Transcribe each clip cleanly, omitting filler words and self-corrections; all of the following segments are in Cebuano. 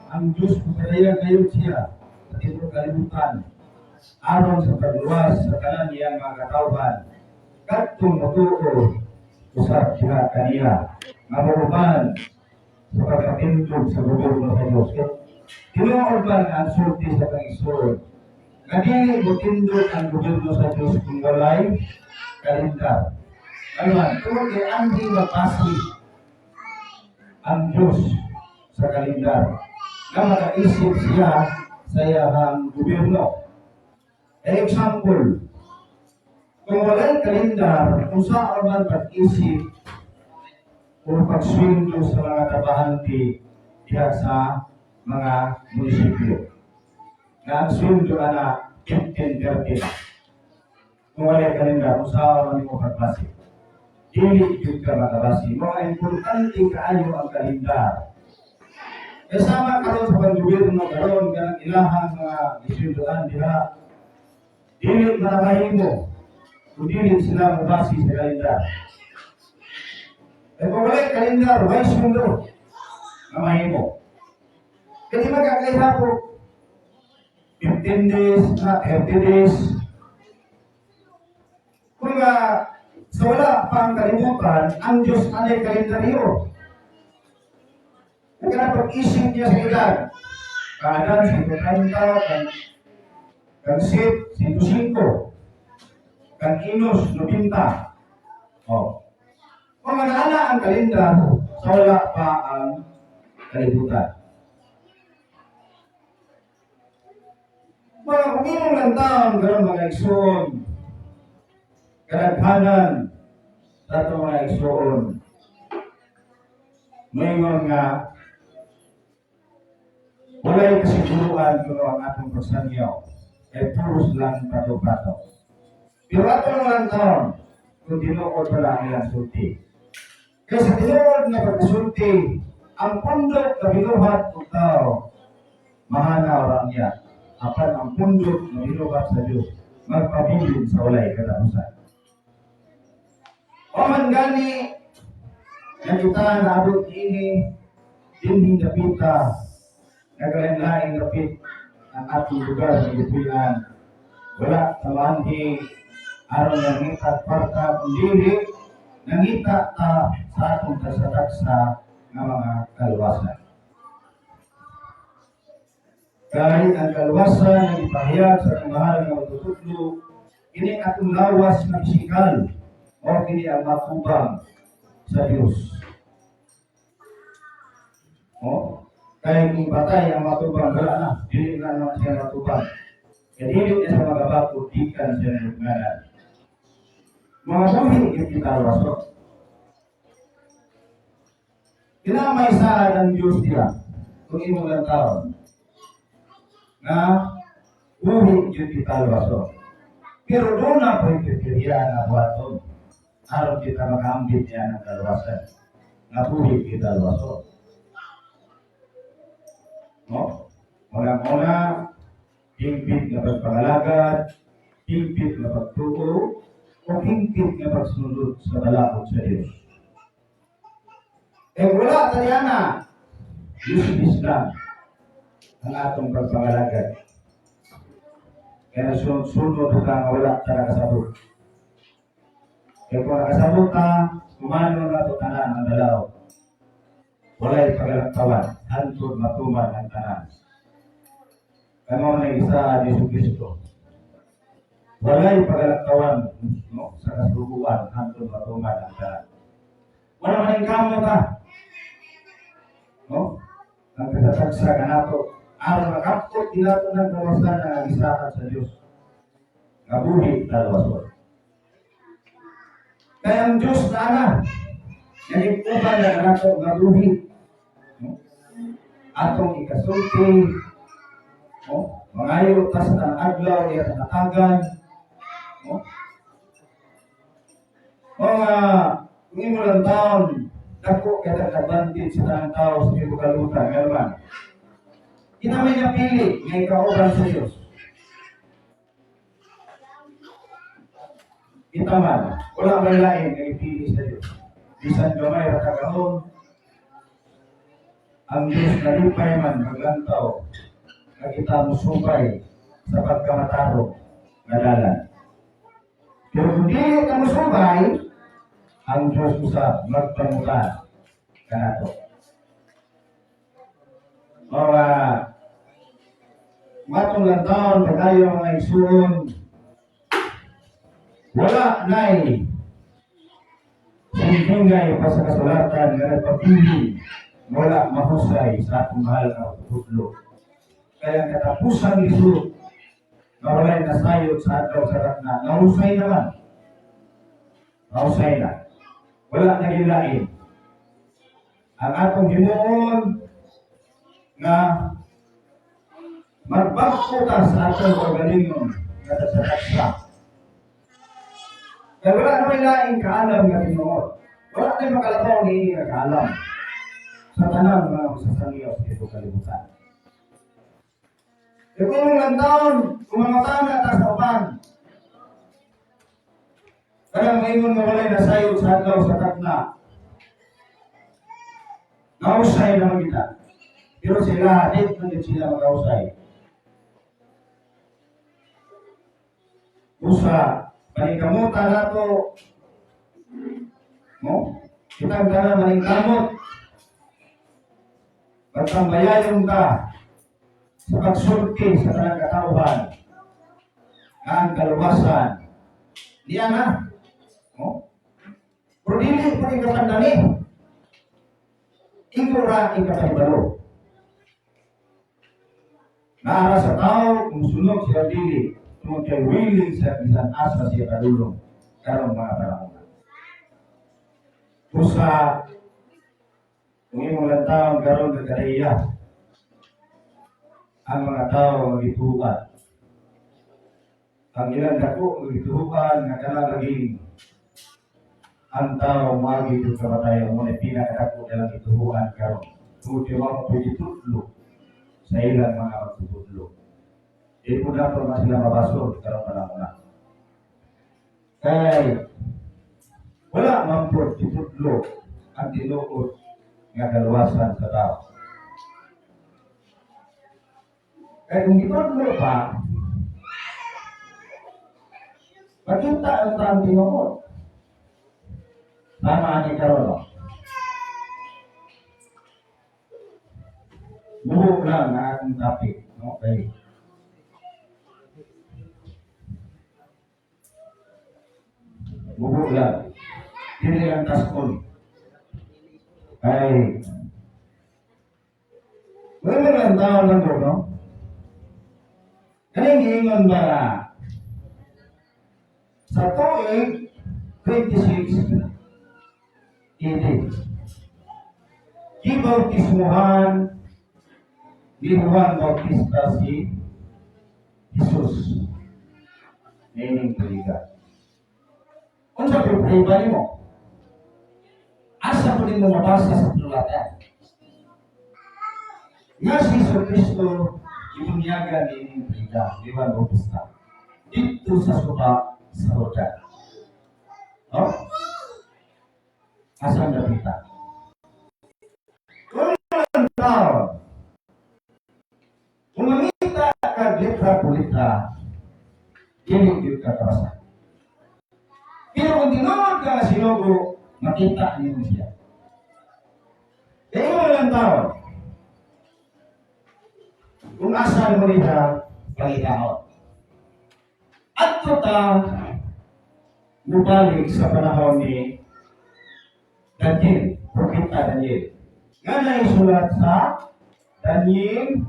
Ang Diyos mupadayag gayud siya sa tibuok kalibutan aron sa pagluwas sa tanan niyang mga katawhan kadtong motuo usab diha kaniya nga mouban sa pagpatindog sa gobyerno sa Diyos. Tinuod ba nga ang sulti sa pag-igsoon nga dili motindog ang gobyerno sa Diyos kung walay kalendar? Ano man, tungod kay anhi mapasi ang Diyos sa kalendar nga makaisip siya sa iyahang gobyerno. Example, kung walay kalendar, kung saan man pag-isip o pagsweldo sa mga trabahante diha sa mga munisipyo. Nga ang sweldo ana 15-13. Kung walay kalendar, kung saan man mo pagbase? Dili jud ka makabase. Mga importante kaayo ang kalendar. Eh sama karon sa paggobyerno karon, kanang ilahang mga gisweldoan diha, dili makahimo kung dili sila mobase sa kalendar. Eh kung walay kalendar, way sweldo nga mahimo. Kaya di magkakaihapok 15 days, na 30 days. Kung nga sa wala pa ang kalibutan, ang Diyos anay kalendaryo. Kaya na pag-isip niya sa edad, kaadan, 130, kang Set, 105, kang Enos, 90. Oh. Kung nga ang kalendar, sa wala pa ang kalibutan. Mga kung imong lang taon, karon mga igsoon, kadaghanan sa atong mga igsoon, moingon nga walay kasiguruan kuno ang atong pagsangyaw ay puros lang pato-pato. Pero atong lang taon, kung tinuod pala ang ilang sulti. Kaya sa tinuod nga pagkasulti, ang pundok na binuhat og tao, mahanaw ra niya. Apan ang pundok na binuhat sa Diyos, magpabilin sa walay katapusan. O man gani, nga kita naabot niini, dinhing dapita, nagalain-laing dapit ang atong lugar nga gipuy-an. Wala ta maanhi aron nangita kwarta, kundi nangita ta sa atong tagsa-tagsa nga mga kaluwasan. Kay ang kaluwasan nga ipahayag sa atong mahal nga magtutudlo, kini atong lawas nga pisikal o kini ang matubang sa Dios. Oh, kay kung patay ang matubang, wala na, dili na naman siya matubang. Kaya dili niya sa magabako, gikan siya ng lubnganan. Mga buhi yung kita wasok. Kinamay sa ng Diyos diya, kung imong lang taon, nga buhi yung kita wasok. Pero doon na po yung kriteriya na buhaton aron kita makaambit niya ng kaluwasan. Nga buhi kita luwason. No? Unang-una, hingpit nga pagpangalagad, hingpit nga pagtuo, o hingpit nga pagsunod sa balakod sa Diyos. Eh wala taliana, useless lang ang atong pagpangalagad. Kaya sunod-sunod ka nga wala ta nakasabot. Kaya kung nakasabot ka, kumano na ito tanan ang dalaw. Walay pagalaktawan, hantod matuman ang tanan. Kamo na isa Jesu Kristo. Walay pagalaktawan, no, sa kasuguan, hantod matuman ang tanan. Wala man kamo ta. No? Ang kasatagsa kanato, aron makapot dinato ng kawasan ng agisahan sa Diyos. Ngabuhi talwason. Kaya ang Diyos na ana, naging uban na kanato nga buhi. No? Atong ikasulti, no? Mangayo ta sa tanang adlaw iya hatagan, no? Mga kung imo lang taon, dako kay advantage sa tanang tao sa tibuok kalibutan, ngano man? Kita may napili nga ikauban sa Diyos. Kita man, wala may lain nga ipili sa Diyos. Bisan gamay ra ka karon, Ang Diyos nalipay man maglantaw nga kita musubay sa pagkamatarong nga dalan. Pero kung dili ka musubay, ang Diyos usab magpamutan kanato. Mga matong lantawon pagayo, mga igsuon, wala na'y sindingay pa sa kasulatan nga nagpabilin wala mahusay sa atong mahal na pagtutudlo. Kaya ang katapusan ni Jesus nga walay nasayod sa adlaw sa takna, nahusay naman. Nahusay na. Wala na gilain. Ang atong himuon nga magbagko ta sa atong kaugalingon nga tagsa. Kaya wala na may laing kaalam nga tinuod. Wala na makalabaw ni nga kaalam sa tanan mga magsasangyaw sa ito kalibutan. E kung lantawon, kung mga tama ta sa uban, kanang maingon nga walay nasayod sa adlaw sa takna, nausay naman kita. Pero sila, di man yun sila mag-ausay. Usa, paningkamutan nato, no? Kitang tanan maningkamot. Pagtambayayon ka sa pagsulti sa tanang katawhan nga ang kaluwasan niya na. No? Pero dili pa rin kapandani. Ikaw ra ikapahibalo. Naara sa tao kung sunod siya dili tungod kay willing sa bisan asa siya kadulong karong mga panahon. Usa, kung imong lantawon karon kagariya ang mga tao nga gituhukan. Ang ilang dako nga gituhukan nga kanang laging ang tao moagi og kamatayon mo na pinakadako nilang gituhuan karon. Tungod kay wa mo pwede tudlo sa ilang mga magtutudlo. Di po dapat man sila mabasol karong panahon na. Kay wala man po gitudlo ang tinuod nga kaluwasan sa tao. Kaya kung gitudlo pa, makita ang taong tinuod. Tama ni karon, no? Buho lang ang akong topic. No? Okay. Buho lang. Dili lang taskon. Ay, wala lang tao lang ko, no? Kaning giingon ba nga sa tuig 26 AD, gibautismuhan ni Juan Bautista si Jesus niining tuiga? Unsa prueba nimo? Asa po nimo mabasa sa tulatan nga si Jesu Cristo ibunyagan niining tuiga ni Juan Bautista dito sa suba sa Jordan? No? Asa ang dapita? Kung ang tao, kung mangita ka letra por letra, dili gyud ka kabasa. Pero kung tinuod ka nga sinugo, makita nimo siya. Kaya mo lang tao, kung asa mo niya pangitaon. Adto ta mubalik sa panahon ni Daniel, Propeta Daniel. Nga naisulat sa Daniel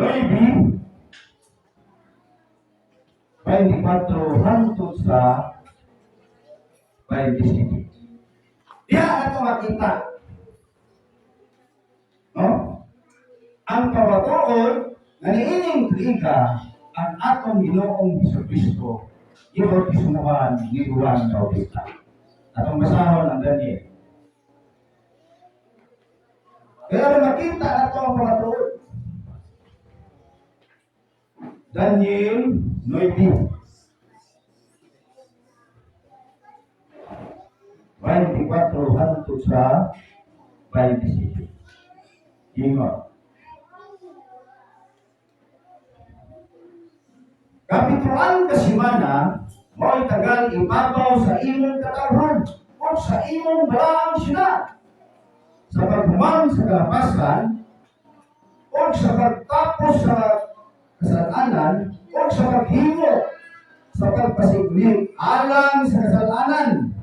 9:24 hangtod sa 27. Diha ato makita, no? Ang pamatuod nga niining tuiga ang atong Ginoong Hesus Kristo gibautismuhan ni Juan Bautista. Atong basahon ang Daniel. Kaya makita nato ang pamatuod. Daniel 9:24 hangtod sa 27. Ingon. Kapituan ka simana, mao'y tagal ibabaw sa imong katawhan o sa imong balaang syudad, sa paghuman sa kalapasan, o sa pagtapos sa kasalanan, o sa paghimo sa pagpasigli alang sa kasalanan,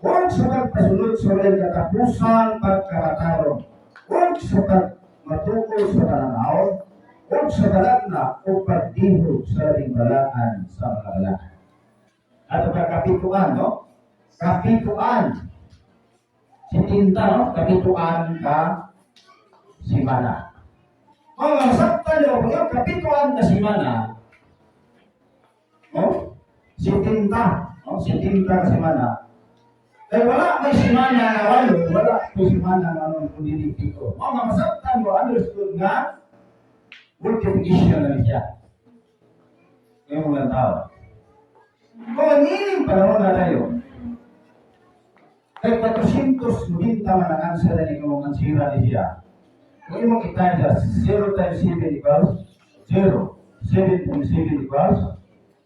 o sa pagpasulod sa walay katapusang pagkamatarong, o sa pagmatuod sa pananaw, o sa balagna o pagdihog sa labing balaan sa mga balaan. Ato pa kapituan, no? Kapituan. 70, no? Kapituan ka simana. Ang masaktan nyo, yung kapituan ka simana, no? 70, no? 70 ka simana. Kaya wala may simana nga 8, wala may simana nga ano, kundi 7. Mga masaktan mo, understood nga, multiplication na siya. Ngayon mga tao. Kung ang ining panahon na tayo, kay 490 man ang answer ni kung ang sira ni siya. Kung imong i-times siya, 0 times 7 equals 0. 7 times 7 equals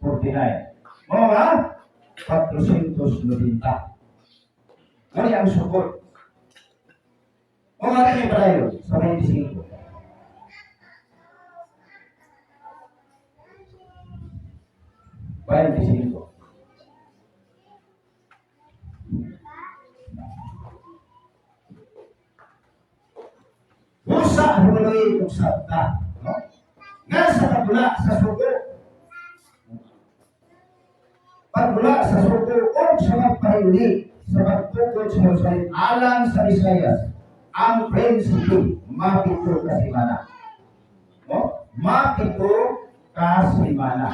49. Mao nga, 490. Ngani ang sukod. Mao nga rin pala sa 25. 25. Busa huloy ug sabta, no? Nga sa pagula sa sugo. Pagula sa sugo o sa magpahili sa pagtukod sa Jerusalem alang sa Isayas, ang prinsipe 7 ka semana. No? 7 ka semana.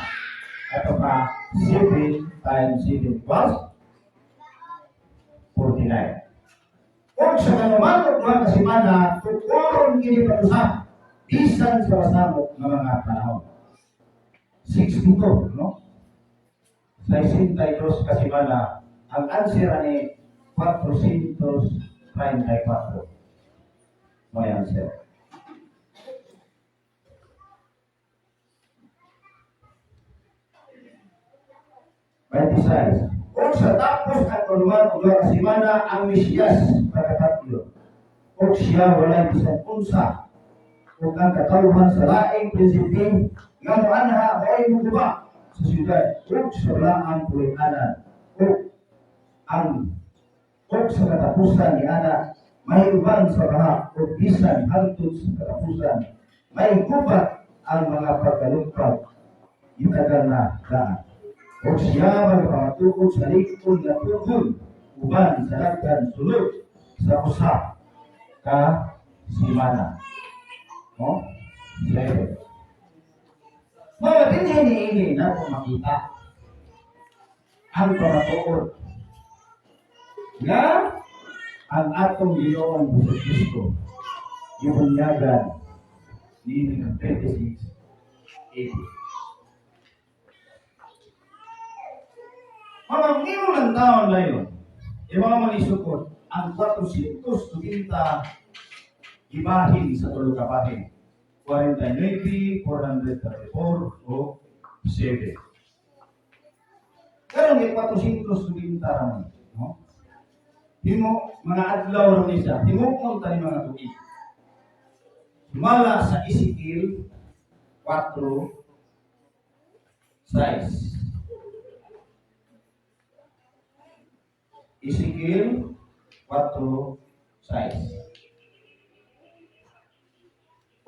Ato pa 7 times 7 plus 49. Kung sa kanuman og mga kasimana, tukoron kini pag-usap, bisan sa masamok nga mga panahon. 62, no? 62 kasimana, ang answer ni 434. May answer. 26. Kung sa tapos ang kanuman og mga kasimana, ang Mesiyas pagkatatlo. O siya walay bisan unsa ug ang katawhan sa laing prinsipe nga moanha mao'y moguba sa syudad ug sa balaang puloy-anan ug ang ug sa katapusan ni ana mahiuban sa baha ug bisan hangtod sa katapusan may gubat ang mga pagkalugpag itagal na daan. Ug siya magpamatuod sa lig-on nga tugon uban sa lagdan sulod sa usa ka simana. No? 7. Mga dinhi niini na kung makita ang pamatuod nga ang atong Ginoong Hesus Kristo gibunyagan niini ng 26 AD. Mga ngimo ng taon na yun, yung mga manisukot, ang 490 ibahin sa tulo ka bahin. 49, 434, o 7. Pero may 490 raman. No? Himo, mga adlaw ron siya. Himo kung tani mga tuig. Sumala sa Ezekiel 4:6. Ezekiel 4:6.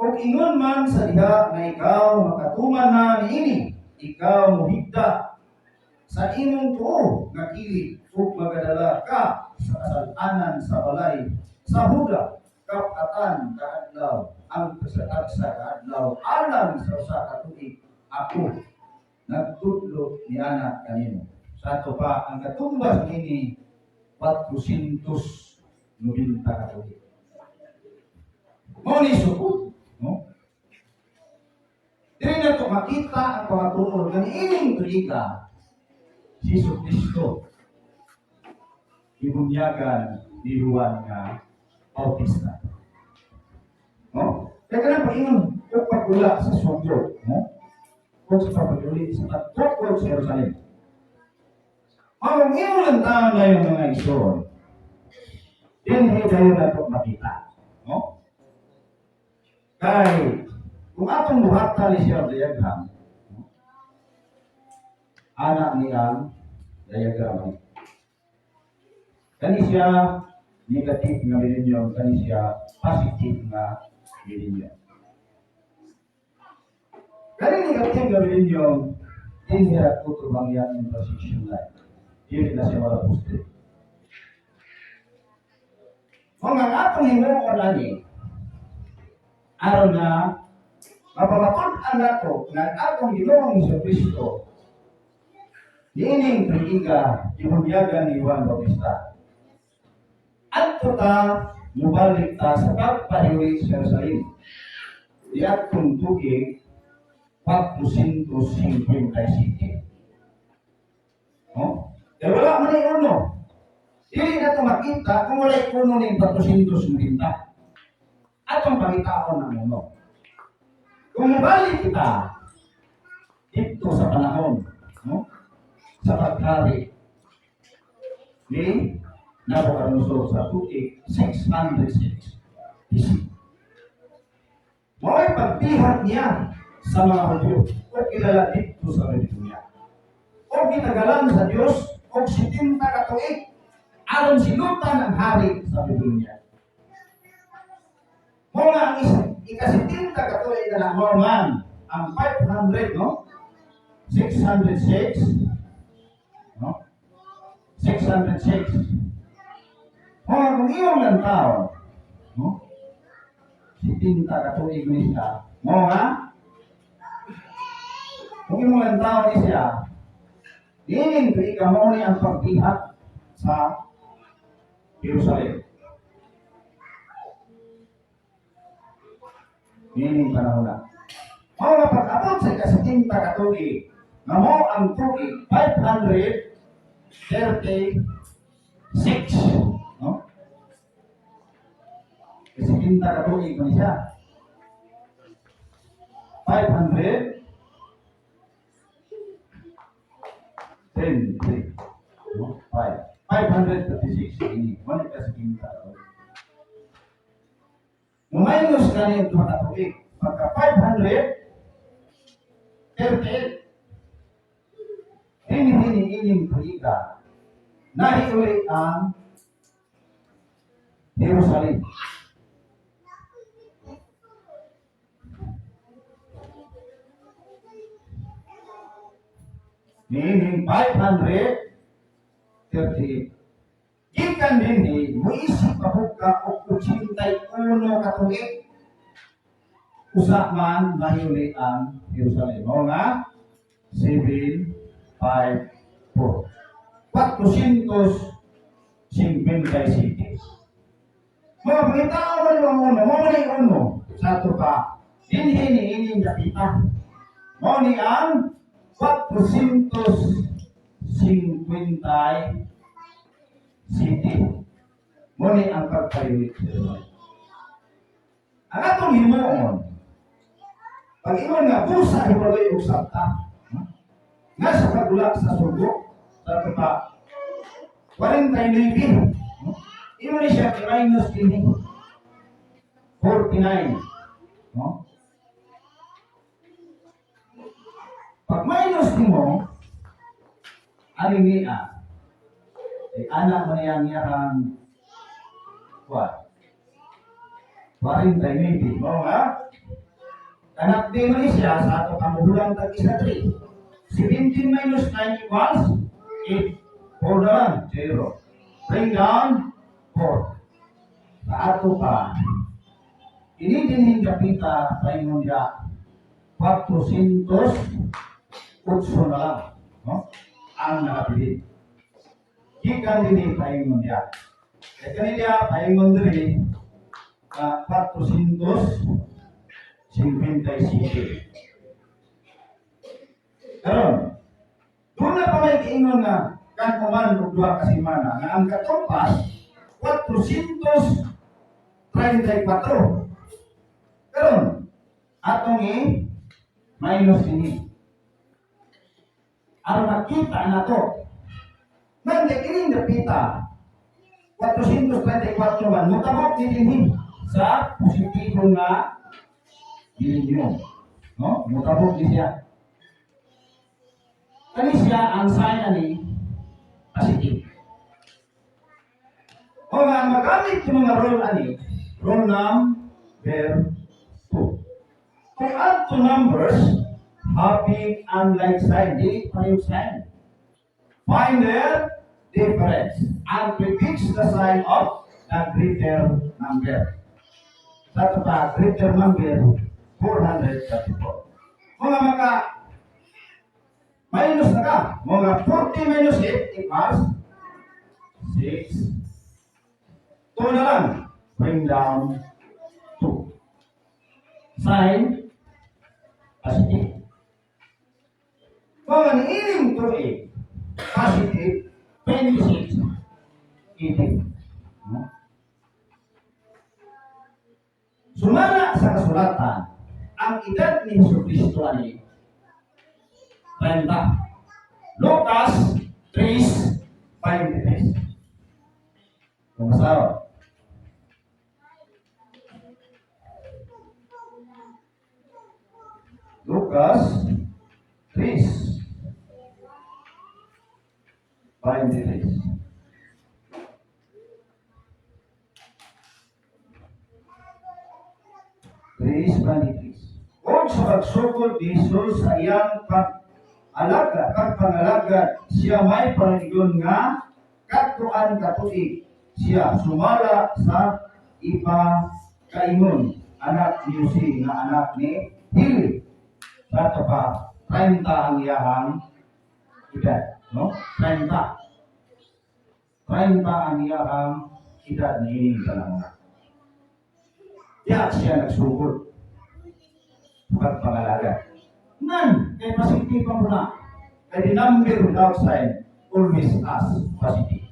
Ug ingon man sa diha nga ikaw makatuman na niini, ikaw mohigda sa imong tuo nga kilid ug magadala ka sa kasal-anan sa balay sa Huda kapatan kaadlaw ang tagsa kaadlaw alang sa usa ka tuig ako nagtudlo niana kanimo. Sa ato pa ang katumbas nini 490 ka tuig. Mao ni sukod, no? Dili na to makita ang pamatuod nga niining tuiga si Jesu Kristo gibunyagan ni Juan nga Bautista. No? Kaya kanang pag-ingon o pag-ula sa sugo, no? O sa pag-uli sa pagtukod sa Jerusalem. Ang imo lang taon na yung mga igsoon, dinhi dayon nato makita. No? Kay, kung atong buhatan ni siya ang diagram, no? Ana ni ang diagram. Kani siya negative nga millennium, kani siya positive nga millennium. Kani negative nga millennium, dinhi ra kutob ang iyang intersection line. Dili na siya wala positive. Kung ang atong himuon ani, aron na mapamatud-an nato nga ang atong Ginoong Kristo niining tuiga gibunyagan ni Juan Bautista. Adto ta, mubalik ta sa pagpahiwi sa Jerusalem. Diadtong tuig 457. No? Pero wala man ni uno. Dili na ito makita kung wala uno ning 450. Atong pangitaon ang uno. Kung mubalik kita dito sa panahon, no? Sa paghari ni Nabucodonosor sa tuig 606 BC. Mao'y pagbihag niya sa mga Hudyo o kilala dito sa Babylonia. O gitagalan sa Dios og 70 ka tuig aron silutan ang hari sa Babylonia. Mao nga ang isa, ika-70 ka tuig na mao man ang 500, no? 606, no? 606. Mao nga kung iyong lang taon, no? 70 ka tuig ni siya. Mao nga kung imong lang taon ni siya, dining tuig ka mao ni ang pagbihag sa Jerusalem. Niining panahon na. Mao nga pag-abot sa ika-70 ka tuig, nga mao ang tuig 536, no? 70 ka tuig man siya. 500 10, 3, no? 5. 536 ini. Wala ka 70 ka tuig. Minus ka niya duha ka tuig. Pagka 538, hini ining tuiga, nahiuli ang Jerusalem. Meaning 538. Gikan dinhi, muisip pa ka og 81 ka tuig. Usa man nahiuli ang Jerusalem. Mao nga 754. 457. Mga pangitao man yung uno, mao ni uno sa ato pa. Dinhi ni ining dapita. Mao ni ang 457. Mao ni ang pagpayulit sa Jerusalem. Ang atong himuon, pag ingon nga busa hiwalay og sabta, nga sa pagula sa sugo, sa ato pa 49, no? Imo ni siya minus kini 49, no? Pag minus nimo, ani niya, eh, anak mo niya niya ang what? 49, mo nga? Anak di mo ni siya sa ato kamuhulang tag isa 3. 17 minus 9 equals 8. 4 na lang, 0. Bring down 4. Sa ato pa, ini din kapita paingon niya 408 na lang, no? Ang nakabilin. Gikan din paingon niya. Kaya kanila paingon diri 457. Karon, doon na pa may giingon nga kan kuman og duha ka semana nga ang katumpas 457. 34. Karon, atong i minus ini. Aron makita nato. Nang kining dapita 434 man mutabok ni dinhi sa positibo nga milenyo. No? Mutabok ni siya. Kani siya ang sign ani positive. O nga magamit yung mga rule ani, rule number 2. Kung add two numbers having unlike sign, dili pareho sign. Find their difference and prefix the sign of the greater number. Sa ito pa, greater number, 434. Mga maka, minus na ka. Mga 40 minus 8 equals 6. 2 na lang. Bring down 2. Sign, positive. Mga niining 2 positive, 26, 18. No? Sumala sa kasulatan, ang edad ni Hesus Kristo ani 30. Lucas 3:23. Kung masawa. Lucas 3:23. 3:23. Og sa pagsugod ni Jesus sa iyang pag-alaga, pagpangalagad, siya may pangingon nga kattuan ka tuig siya sumala sa ipakaingon anak ni Jose nga anak ni Heli. Sa ato pa, 30 ang iyahang edad. No? 30. 30 ang iyahang edad ni ining panahon. Diya siya nagsugod pagpangalaga. Nan, kay positive pa mo na. Kay the number without sign always as positive.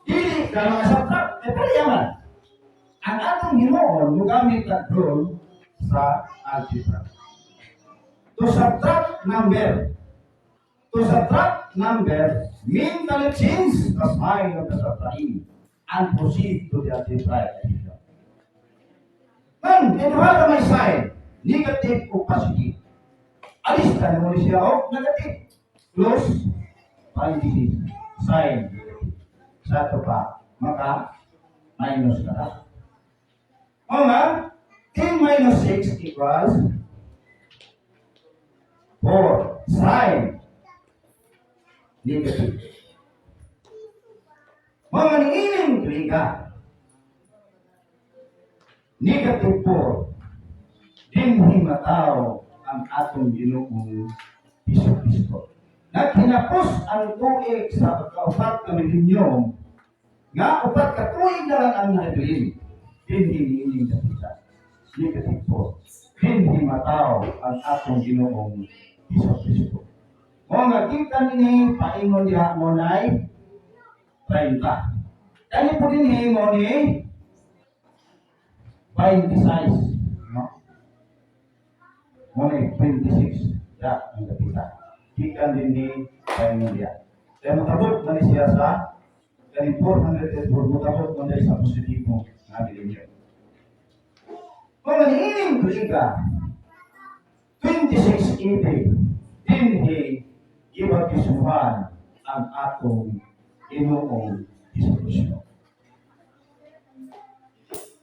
Dili ka mga subtract, kay pareha man. Ang atong himuon, mugamit ang rule sa algebra. To subtract number. To subtract number, mentally change the sign of the subtrahend and proceed to the algebraic addition. Man, kinuha na may sign, negative o positive. Alis na mo siya o negative. Close parenthesis, sign negative. Sa ito pa, maka minus na ka. O nga, 10 minus 6 equals 4. Sign negative. Mga niining tuiga, negative 4, dinhi mataw ang atong Ginoong Hesus Kristo. Naghinapos ang tuig sa pagkaupat ka milenyo, nga upat ka tuig na lang ang nabilin, dinhi niining dapita. Negative 4. Dinhi mataw ang atong Ginoong Hesus Kristo. O nga gikan ini paingon diha mo nay 30. Kani po dinhi mo ni 26. No? Mo ni 26. Ya, ang dapita. Gikan dinhi paingon diha. Kaya motabot man ni siya sa kani 404, motabot man ni sa positibo nga milenyo. Kung niining tuiga 26 AD, dinhi gibautismuhan ang atong Ginoong Hesus Kristo.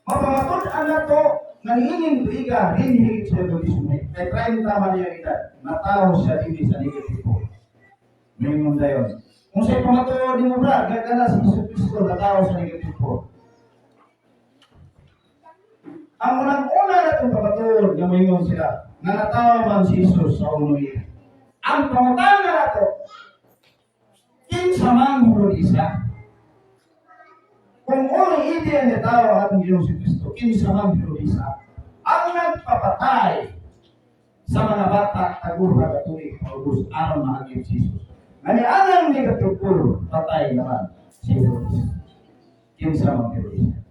Mapamatud-an nato nga niining tuiga dinhi siya bautismo. Kay 30 man niya edad, natawo siya dinhi sa negatibo. Mingon dayon. Kung sa'y pamatuod ni mo bra, gagana si Hesus Kristo natawo sa negatibo. Ang unang-una na itong pamatuod nga moingon sila, nga natawo man si Jesus sa uno ida. Ang pangutana nato, kinsa man Herodesa? Kung uno idi ang natawo ang atong Ginoong si Kristo, kinsa man Herodesa? Ang nagpapatay sa mga bata tagura ka tuig paubos aron mahagip si Jesus. Ngani anang negative patay naman si Herodes. Kinsa man Herodesa?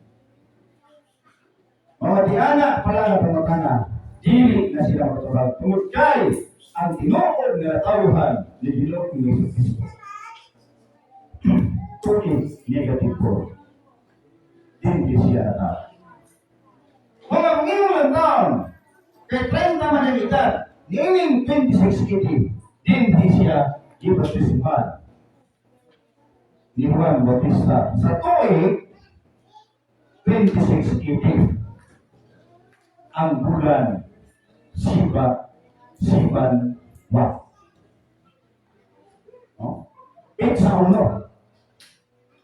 Pati ana pala nga pangutana, dili na sila matubag tungod kay ang tinuod nga tawhan ni Ginoong Hesus Kristo, tuig negative 4, dili siya natao. Mga kung imong lang taon, kay 30 man ang edad, niining 26 AD, dinhi siya gibaptismuhan ni Juan Bautista sa tuig 26 AD, ang bulan Siba, Siban Wa. No? Petsa 1,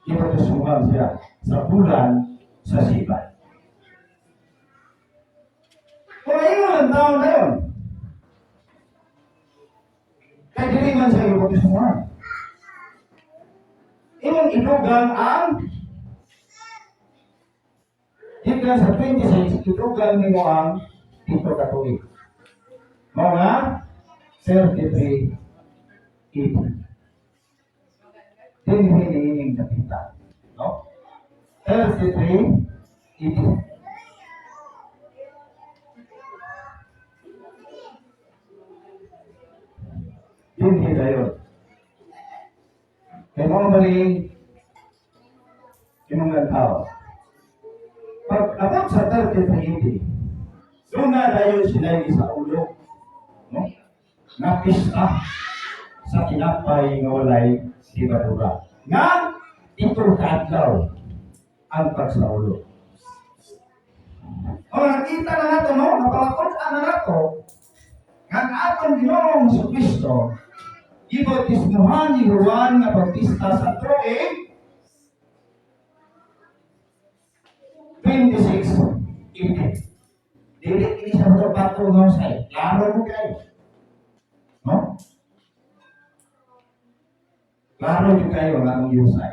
gibaptismuhan siya sa bulan sa Siban. Kung imong lang taon na yun, kay dili man siya gibaptismuhan. Imong idugang ang gikan sa 26, idugang nimo ang 7 ka tuig. Mao nga 33 AD. Dinhi niining dapita. No? 33 AD. Dinhi dayon. Kay mao maning imong tao. Pag abot sa 33 AD, doon na dayon sila sa ulo, no? Nga pista sa tinapay nga walay lebadura. Nga 7 ka adlaw ang pagsaulo. O nakita na nato, no? Napalakot na nato nga ang atong Ginoong Kristo gibautismuhan ni Juan nga Bautista sa tuig 26 AD. Dili kini sa bato nga usay. Klaro mo kayo. No? Klaro jud kayo nga ang usay.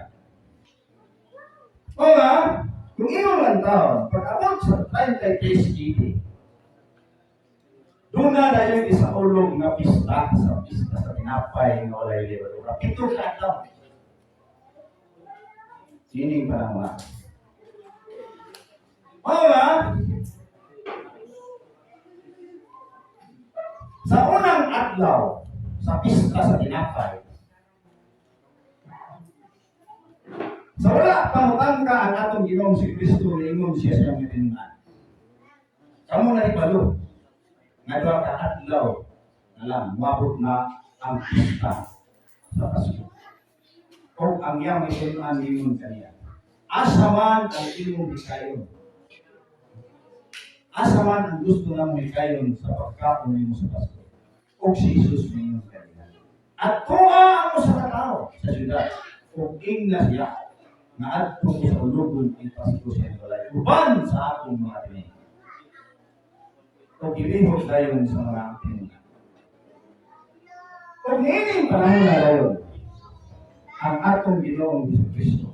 O nga, kung imong lang taon, pag abot sa 33 AD, doon na dayon isa ulog nga pista sa pista sa tinapay nga walay lebadura. 7 ka adlaw. Sining panahon na. O nga, sa unang adlaw sa pista sa tinapay, sa wala pa motangka ang atong Ginoong si Kristo, niingon siya sa iyang tinunan. Kamo na ibalo, nga 2 ka adlaw na lang, moabot na ang pista sa Pasko. O ang iyang mitunan ningon kaniya, "Asa man ang imong hikayon? Asa man ang gusto namo hikayon sa pagkaon nimo sa Pasko?" O si Jesus ningon kaniya, "Adtoa ang usa ka tawo sa syudad ug ingna siya nga adto ko sa ulogon ang Pasko sa balay uban sa akong mga tinunan." O gilihok dayon sa mga tinunan. O niining panahon na dayon, ang atong Ginoong Hesus Kristo.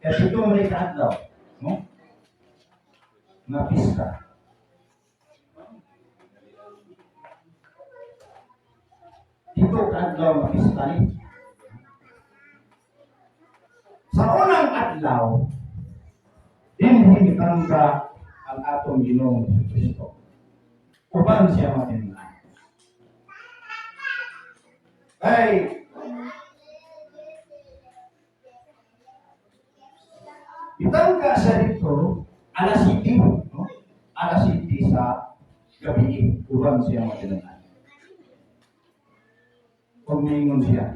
Kaya 7 man kaadlaw, no? Nga pista. 7 kaadlaw nga pista ni. Sa unang adlaw, dinhi mitangka ang atong Ginoong Hesus Kristo uban siya mga tinunan. Kay mitangka siya dito alas 7, no? Alas 7 sa gabi uban siya mga tinunan. Kung niingon siya,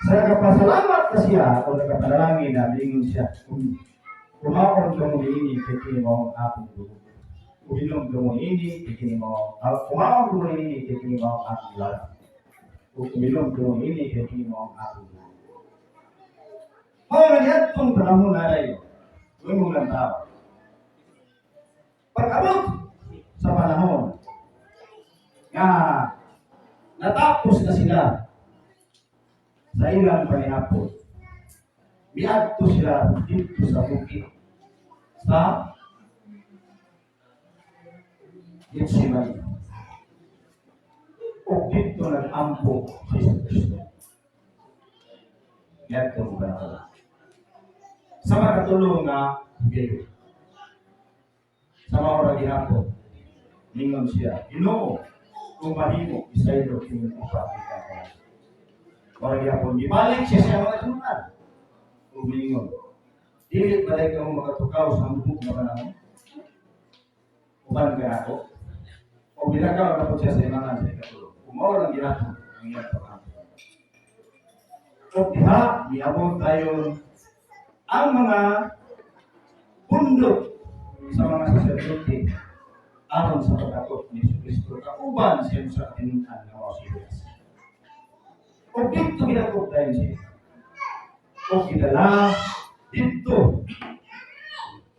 sa nagapasalamat na siya o nagapanalangin na, niingon siya, "Kung kumaon kamo niini kay kini mao ang akong dugo. Uminom kamo niini kay kini mao kumaon kamo niini kay kini mao ang akong lawas. Ug uminom kamo niini kay kini mao ang akong dugo." Mao nga niadtong panahon na dayon, imong lang tao. Pag-abot sa panahon nga natapos na sila sa ilang panihapon, miadto sila dito sa bukid sa Gethsemane. O dito nag-ampo si Jesus Cristo. Niadto mo panahon. Sa makatulong nga gayo. gihapon. Ningon siya, "Ginoo, kung mahimo, isaylo kining kupa ka." Mao gihapon, gibalik siya sa mga tinunan. Ug miingon, "Dili ba diay kamo makatukaw sa hubog nga panahon? Uban kanako." O bilakaw na po siya sa imangan sa ikatulo. Ug mao lang gihapon ang iyang pag-ampo. O diha, miabot dayon ang mga pundok sa mga saserdote aron sa pagdakop ni Jesu Kristo kauban siya sa katinunan nga mao si Judas. O didto gidakop dayon siya. O gidala didto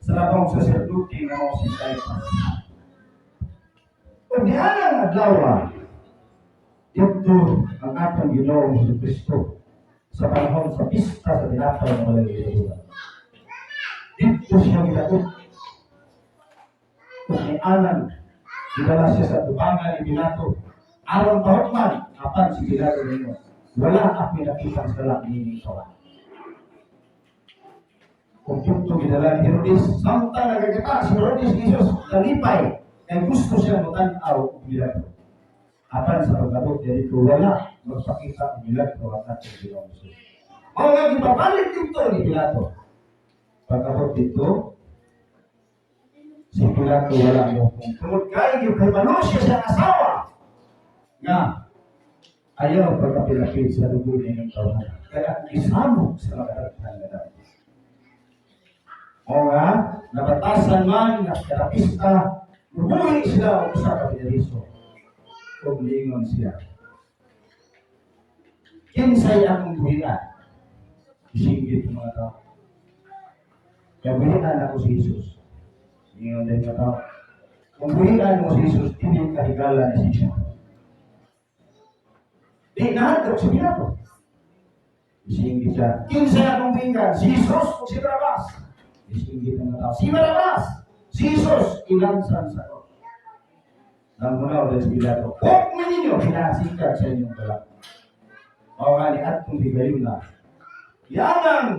sa labong saserdote nga mao si Caiphas. O dianang adlaw, didto ang atong Ginoong Hesus Kristo sa panahon sa pista sa tinapay nga walay lebaduran. Didto siya gidakop. Ug nianang gidala siya sa tubangan ni Pilato aron pahukman, apan si Pilato ningon, "Wala ako'y nakitang sala niining tawo." Ug didto gidala ni Herodes samtang nagakita si Herodes ni Jesus, nalipay kay gusto siya motan-aw og milagro. Apan sa pag-abot niya dito, wala magpakita og milagro ang atong Ginoong Jesus. Mao nga gipabalik didto ni Pilato. Pag-abot dito, si Pilato wala mo kung tungod kay gipahibalo siya sa asawa nga ayaw pagkapilapil sa dugo niining tawhana. Kaya gisamok sa makadaghan nga damo. O nga, nabatasan man nga kada pista, mubuhi sila og usa ka pinariso. Ug miingon siya, "Kinsay akong buhian?" Isinggit ng mga tao. "Kaya buhian ako si Jesus." Ingon din mga tao, "Kung buhian mo si Jesus, hindi ka higala ni siya." Di nahadlok si Pilato. Isinggit siya, "Kinsay akong buhian? Si Jesus o si Barabas?" Isinggit ng mga tao, "Si Barabas! Si Jesus, ilansan sa krus." Nanghunaw din si Pilato, "Hukmi ninyo, pinasikat sa inyong dala." Mao nga ni atong higayuna. Yan ang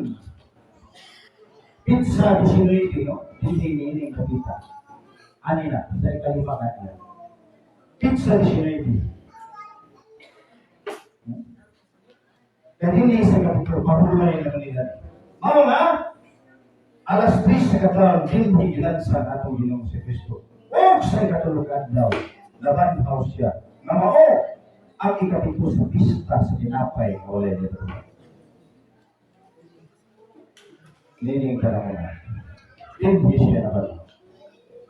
petsa 19, no? Hindi niining kapita. Ani na, sa ikalima ka nila. Petsa 19. Kanini sa kapitulo, mahulay na kanila. Mao nga, alas 3 sa kadlawon, dinhi gilansan atong Ginoong si Kristo. O sa ikatulog adlaw, nabanhaw siya. Nga mao ang ikapito sa pista sa tinapay nga walay lebaduran. Nining panahon na. Dinhi siya nabanhaw.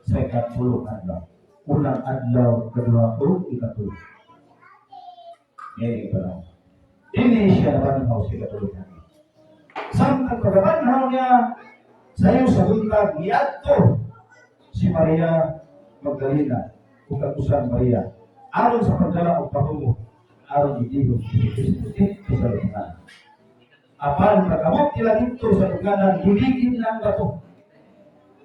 Sa ikatulog adlaw. Unang adlaw, kadua o ikatulo. Nining panahon. Dinhi siya nabanhaw sa ikatulog adlaw. Samtang pagkabanhaw niya, sayo sa buntag, niadto si Maria Magdalena ug ang usan Maria aron sa pagdala og pahumo aron idihog si Kristo didto sa lubnganan. Apan pag-abot nila didto sa lubnganan, giligid na ang bato.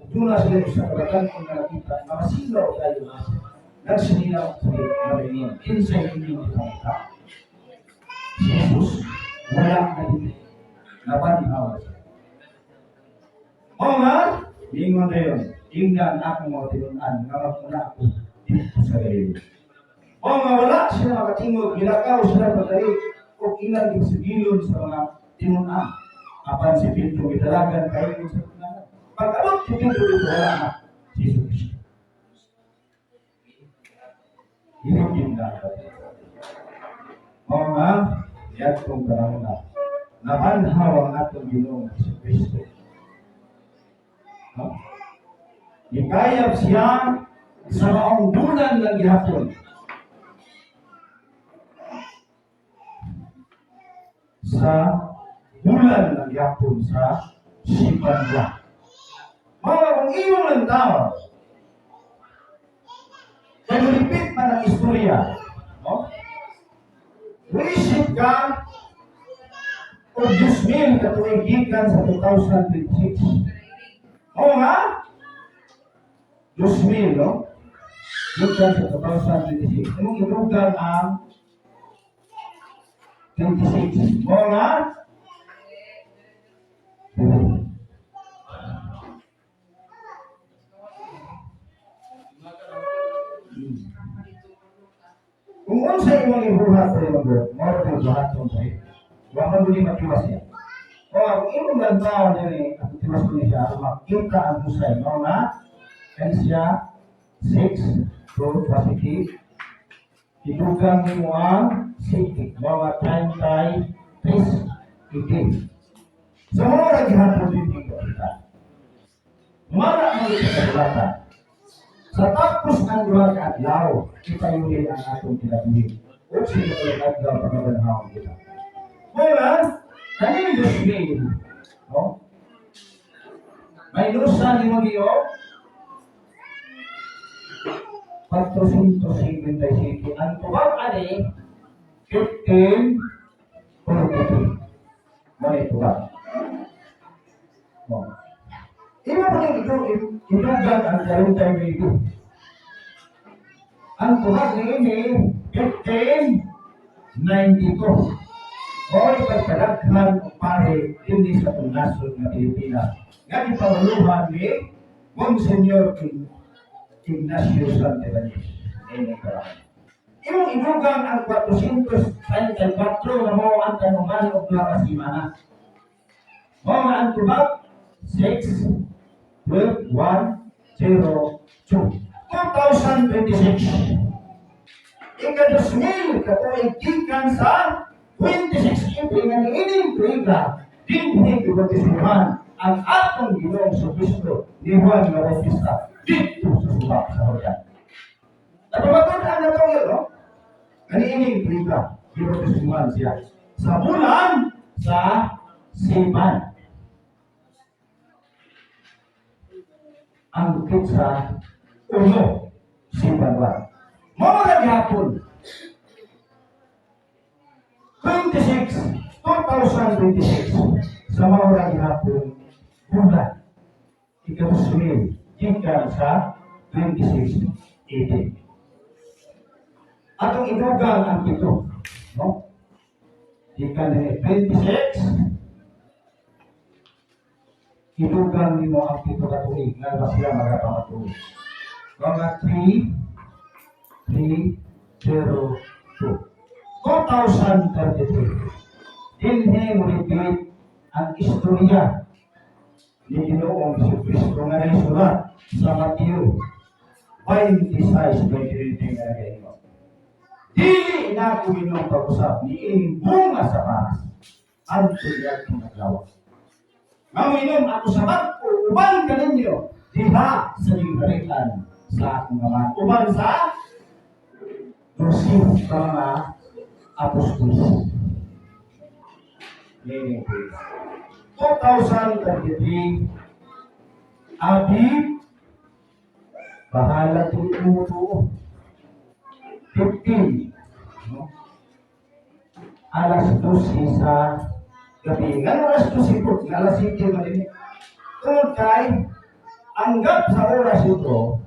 Ug duna sila usa ka batan-on nga nakita nga masingaw kayo asa. Nagsininaw sa nga "Kinsay inyong gipangita? Si Jesus wala na dito. Nabanhaw na siya." Mao nga, miingon dayon, "Ingnan akong mga tinun-an nga mag-una ako didto sa Galilea." Mao nga wala sila makatingog, gilakaw sila pagdali ug ilang gisigilon sa mga tinun-an. Apan si Pedro gidalagan kayo sa lubnganan. Pag-abot si Pedro dito, wala na si Jesus Cristo. Hiligin na ang bato. Mao nga, niadtong panahon na, nabanhaw ang atong Ginoong Hesus Kristo. No? Gikayab siya sa maong bulan lang gihapon. Sa bulan lang gihapon sa Sibanwa. Mga kung iyong lang tao, kaya repeat man ang istorya, no? Muisip ka, o 2,000 katuig gikan sa 2026. Oo nga? 2,000, no? Gikan sa 2026. Anong ilugan ang 26? Oo nga? Kung unsa imong ibuhat sa imong buhok, mao ra buhaton sa iyo. Wa man gud matiwas siya. O ang imong lantaw diri, ang tiwas ko niya, aron makita ang husay, mao nga kani siya 6 to positive. Idugang nimo ang 6, mao nga 33 AD. So mao ra gihapon din kita. Mara ang kasulatan. Sa tapos ang duha ka adlaw, ipayuhin ang atong kinabuhi. Ug sa ikatulong adlaw, pagabanhawon kita. Muna, kaning 2000, no? May lusa ni mo giyo, 457. Ang tubag ani, 1543. Mo ni tubag. Mo. Imo pa rin ito, idugang ang 49. Ang tubag ni ini, 1592. Mo'y pagkadaghan og pare dinhi sa atong nasod nga Pilipinas, nga gipanguluhan ni Monsignor Ignacio Santibanez. Ini karon. Imong idugang ang 434 nga mao ang tanungan og duha ka semana. Mao nga ang tubag 6 12 1 0 2 2026. Ika 2000 katuig gikan sa 26 April nga niining tuiga dinhi gibautismuhan ang atong Ginoong Kristo ni Juan nga Bautista didto sa suba sa Jordan. Napamatud-an na ito yun, no? Kaniining tuiga gibautismuhan siya sa bulan sa Siman. Ang sa uno, Siman ba? Mao na gihapon 26, 2026, sa maura gihapon bulan ika-2,000 gikan sa 26 AD. Atong idugang ang 7, no? Gikan ni 26, idugang nimo ang 7 ka tuig nga ba sila magapamatuod. Mga 3 3 0 2 2033. Dinhi mo repeat ang istorya ni Ginoong Kristo nga nasulat sa Mateo 26:23 nga nagaingon. "Dili na ako inyong pag-usap ni ining bunga sa paras hantod niadtong adlaw nga moinom ako sa bag-o uban kaninyo diha sa gingharian sa akong Amahan," uban sa 12 ka mga apostoles. Meaning, 2033, Abi, bahala tuo 15, no? Alas 12 sa gabi. Ngano alas 12 po? Nga alas 7 man din. Tungod kay, anggap sa oras ito,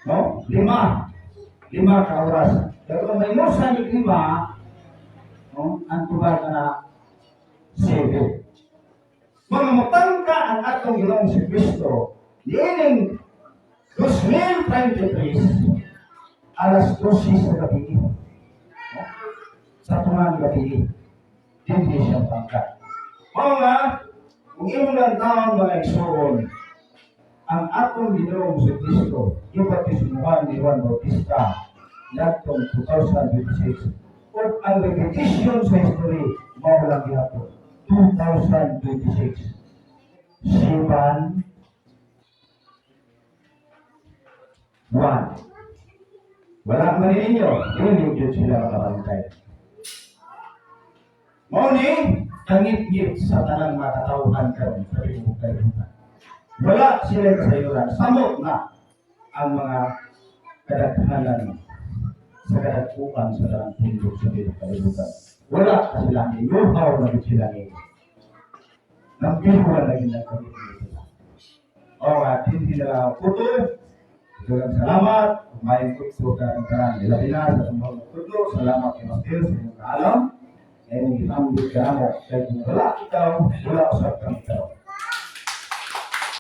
no? 5. 5 ka oras. Pero kung may musa ni 5, no? Ang tubag na 7. Mga mutangka ang atong Ginoong si Kristo, niining 2023, alas 12 sa gabi. No? Sa tungang gabi, dinhi siya tangka. Mao nga, kung imong lang taon, mga igsoon, ang atong Ginoong si Kristo, gibautismuhan ni Juan Bautista, niadtong 2026, ug ang repetition sa history, mao lang gihapon, 2026. Siban 1. Wala man ninyo, dili jud sila makabantay. Mao ni kangit-ngit sa tanang mga katawhan karon sa tibuok kalibutan. Wala sila kasayuran. Samot na ang mga kadaghanan sa kadagkuan sa tanang pundok sa tibuok kalibutan. Wala ka sila ni luhaw na gid sila ni. Nambihuan na gid ang kangit-ngit sila. O nga, hindi na lang ako puto. Daghang salamat. Mayong udto ka ng tanan. Ilabi na sa itong mga tudlo. Salamat kay Master sa inyong kaalam. Ngayon, gitambit ka mo. Kaya kung wala ikaw, wala usab kami karon.